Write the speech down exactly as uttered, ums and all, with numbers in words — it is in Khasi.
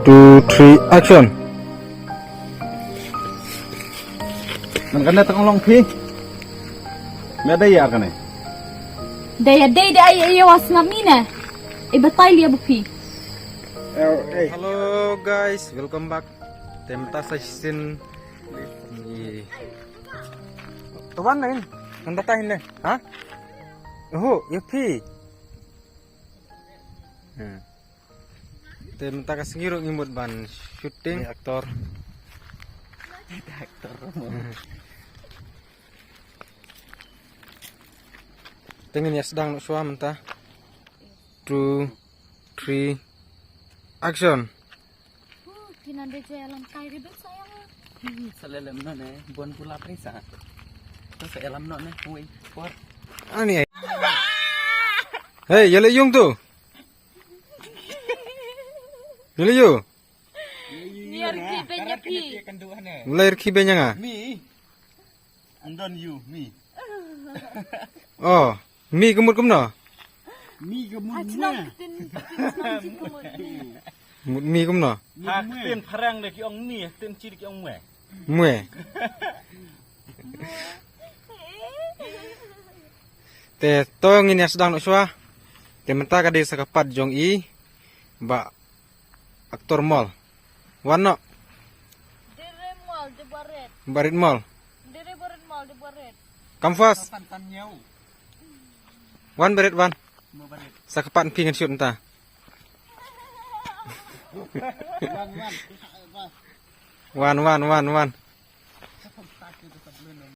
Two, three, action. Nan kane tang long phi. Me dei yar kane. Dei ya dei dei ai ai was ngam ni ne. Ai batai lia bu phi. Hello guys, welcome back. Te mynta sa shisien. Ni. To wan ne. Mynta ta hin ne. Ha? Oho, ya phi. Hmm. Te mynta ka sngi ruh ngi mut ban shooting. Ni actor. Actor mo. Te ngin ïa sdang noh shuwa mynta. Two, three, action. Kinan de jaya lang kai ribet sayang. Sa lelem no ne, bon pula presa. To sa elam no ne, hui, por. Ani ai. Hey, yale yung tu. Yale yu. Ni ar ki benya pi. Mulai ar ki benya nga. Mi. Andon yu, mi. Oh, mi kemut kemno? Mi kemut mwe. Mut mi kemno? Ha, ktien pharang de ki ong mi, ktien chi de ki ong mwe. Mwe. Te to ngin ïa sdang noh shuwa. Te mynta ka dei sa ka pat jong i ba actor mol. Wan noh. Dire mol de baret. Barit mol. Dire baret mol de baret. Come first. Wan barit wan. Sa ka pat phi ngan shoot mynta. Wan wan wan wan.